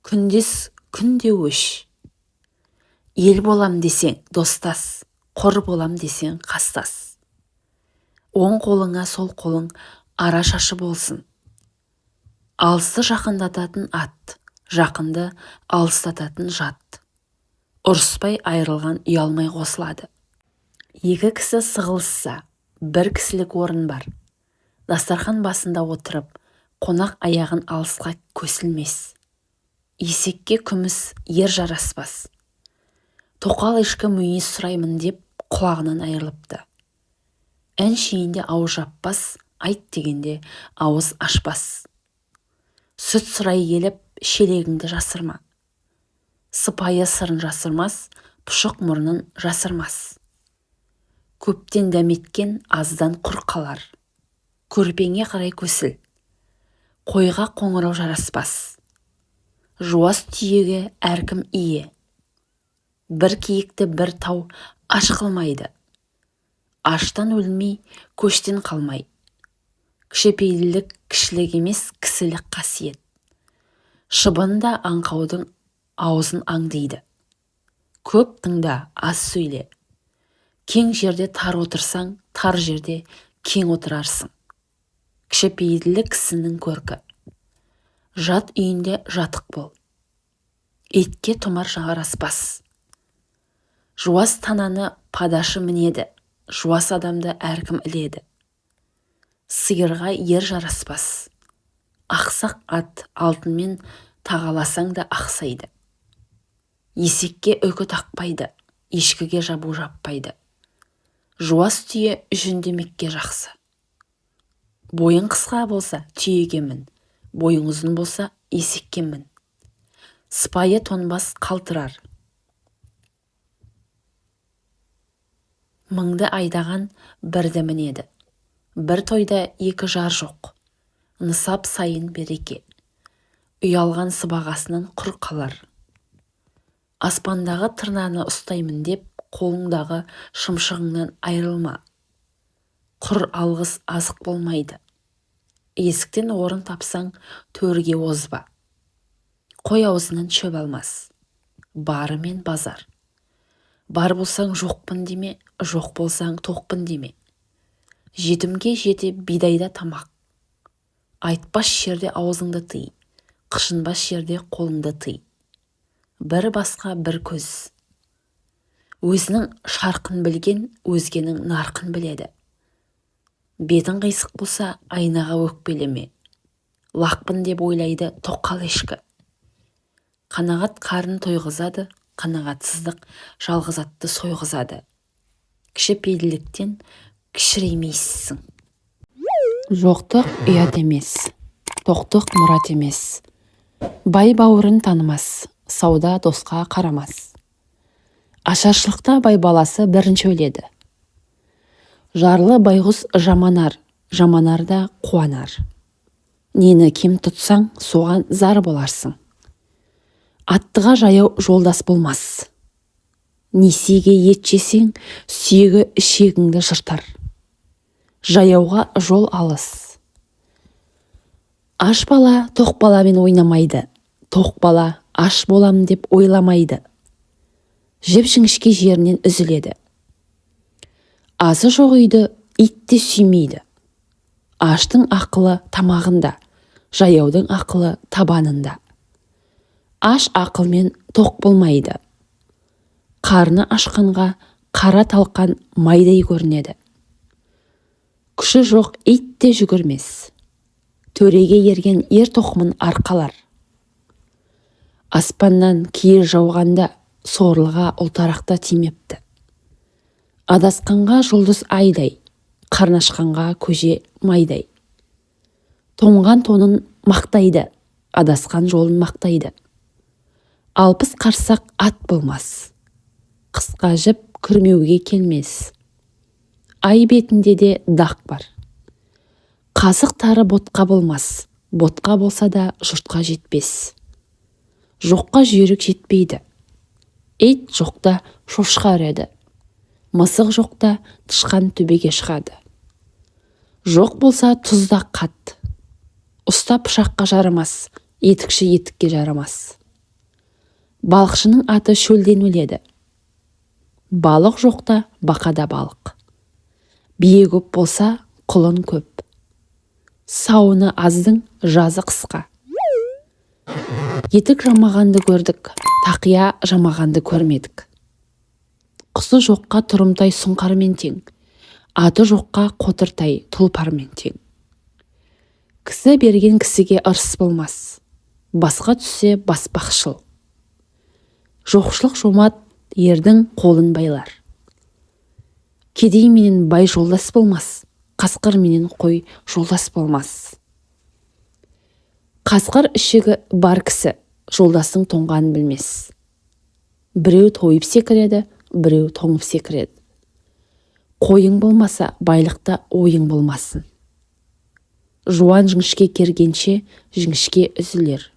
Күндес күнде өш. Ел болам десең, достас, қор болам десең, қастас. Оң қолыңа сол қолың арашашы болсын. Алысты жақындататын ат, жақынды алыстататын жат. Ұрыспай айырылған ұялмай қосылады. Екі кісі сығылысса, бір кісілік орын бар. Дастархан басында отырып, қонақ аяғын алысқа көсілмес. Есекке күміс ер жараспас. Тоқал ешкі мүйіз сұраймын деп құлағынан айырылыпты. Әншейінде ауыз жаппас, айт дегенде ауыз ашпас. Сүт сұрай келіп, шелегіңді жасырма. Сыпайы сырын жасырмас, пұшық мұрнын жасырмас. Көптен дәметкен аздан құр қалар. Көрпеңе қарай көсіл. Қойға қоңырау жараспас. Жуас түйеге әркім ие. Бір киікті бір тау аш қылмайды. Аштан өлмей, көштен қалмай. Кішіпейілділік кішілік емес, кісілік қасиет. Шыбын да аңқаудың аузын аңдиды. Көп тыңда, аз сөйле. Кең жерде тар отырсаң, тар жерде кең отырарсың. Кішіпейілділік кісінің көркі. Жат үйінде жатық бол. Итке тұмар жараспас. Жуас тананы падашы мінеді, жуас адамды әркім іледі. Сиырға ер жараспас. Ақсақ ат алтынмен тағаласаң да ақсайды. Есекке үкі тақпайды, ешкіге жабу жаппайды. Жуас түйе жүндемекке жақсы. Бойың қысқа болса, түйеге мін, бойың ұзын болса, есекке мін. Сыпайы тоңбас қалтырар. Мыңды айдаған бірді мінеді. Бір тойда екі жар жоқ. Нысап сайын береке. Ұялған сыбағасынан құр қалар. Аспандағы тырнаны ұстаймын деп, қолыңдағы шымшығыңнан айырылма. Құр алғыс азық болмайды. Есіктен орын тапсаң, төрге озба. Қой аузынан шөп алмас. Барымен базар. Бар болсаң жоқпын деме, жоқ болсаң тоқпын деме. Жетімге жете бидайда тамақ. Айтпас жерде аузыңды тый, қышынбас жерде қолыңды тый. Бір басқа бір көз. Өзінің шарқын білген, өзгенің нарқын біледі. Бетің қисық болса, айнаға өкпелеме. Лақпын деп ойлайды тоқал ешкі. Қанағат қарын тойғызады, қанағатсыздық жалғыз атты сойғызады. Кішіпейілділіктен кішіреймейсің. Жоқтық ұят емес, тоқтық мұрат емес. Бай бауырын танымас, сауда досқа қарамас. Ашаршылықта бай баласы бірінші өледі. Жарлы байғұс жаманар, жаманар да қуанар. Нені кем тұтсаң, соған зар боларсың. Аттыға жаяу жолдас болмас. Несиеге ет жесең, сүйегі ішегіңді жыртар. Жаяуға жол алыс. Аш бала тоқ баламен ойнамайды, тоқ бала аш болам деп ойламайды. Жіп-жіңішке жерінен үзіледі. Азы жоқ үйді ит те сүймейді. Аштың ақылы тамағында, жаяудың ақылы табанында. Аш ақылмен тоқ болмайды. Қарны ашқанға қара талқан майдай көрінеді. Күші жоқ ит те жүгірмес. Төреге ерген ер тоқымын арқалар. Аспаннан киіз жауғанда сорлыға ұлтарақ та тимепті. Адасқанға жұлдыз айдай, қарны ашқанға көже майдай. Тоңған тонын мақтайды, адасқан жолын мақтайды. 60 қарсақ ат болмас. Қысқа жіп күрмеуге келмес. Ай бетінде де дақ бар. Қасық тары ботқа болмас, ботқа болса да жұртқа жетпес. Жоққа жүйрік жетпейді. Ит жоқта шошқа үреді. Мысық жоқта тышқан төбеге шығады. Жоқ болса тұз да қат. Ұста пышаққа жарамас, етікші етікке жарамас. Балықшының аты шөлден өледі. Балық жоқта бақа да балық. Бие көп болса, құлын көп. Сауыны аздың жазы қысқа. Етік жамағанды көрдік, тақия жамағанды көрмедік. Құсы жоққа тұрымтай сұңқармен тең, аты жоққа қотыр тай тұлпармен тең. Кісі берген кісіге ырыс болмас, басқа түссе баспақшыл. Жоқшылық жомарт ердің қолын байлар. Кедей менен бай жолдас болмас, қасқыр менен қой жолдас болмас. Қасқыр ішігі бар кісі жолдастың тоңғанын білмес. Біреу тойып секіреді, біреу тоңып секіреді. Қойың болмаса, байлықта ойың болмасын. Жуан жіңішке кергенше, жіңішке үзілер.